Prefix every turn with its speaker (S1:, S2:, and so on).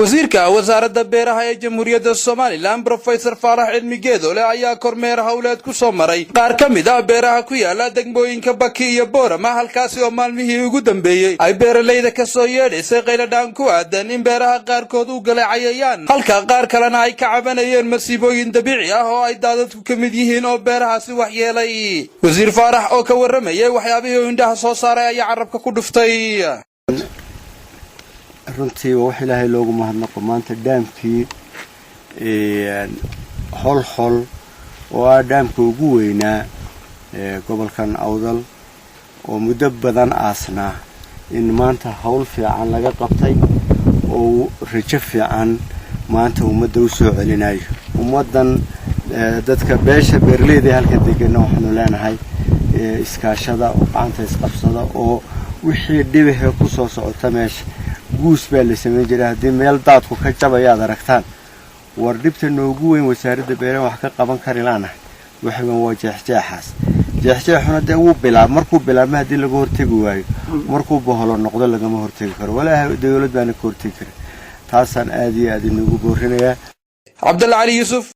S1: Wasiirka wasaaradda beeraha ee Jamhuuriyadda Somaliland, Professor Faarax Cilmi Geedoole, ayaa kormeer howleed ku soo maray qaar ka mid ah beeraha ku yaala degmooyinka Baki iyo Boorama, halkaasi oo maalmihii ugu dambeeyey ay beeralayda ka soo yeedhaysay qayladhaan ku aadan in beeraha qaarkood u galay cayayaan, halka qaar kalena ay ka cabanayeen masiibooyin dabiici ah oo ay daadadku ka mid yihiin oo beerahaasi waxyeelay. Wasiir Faarax oo ka warramayay waxyaabihii uu indhaha soo saaray ayaa carabka ku dhuftay.
S2: Runtii waa wax Ilaahay loogu mahadnaqo maanta dhaamkii Hol Hol, oo ah dhaamka ugu weynaa gobolkan Awdal oo muddo badan aasnaa, in maanta hawl fiican laga qabtay oo rajo fiican maanta ummadda u soo celinayo. Ummaddan, dadka beesha beeraleyda halkan degana, waxaanu leenahay iskaashada oo gacanta isqabsada, oo wixii dhibahe ku soo socota meesha guus baa la samayn jiray. Haddii meel daadku ka jabayaad aragtaan, war dhibta noogu weyn wasaaradda beeraha wax ka qaban kari laanahay waxaweyn waa jeexjeexaas. Jeexjeexuna dee wuu bilaab, markuu bilaabma haddii laga hortegi waayo, markuu boholo noqdo lagama hortegi karo, walaahi dowlad baana ka hortegi karin. Taasaan aada iyo aad inagu boorinayaa.
S1: Cabdalla Cali Yuusuf.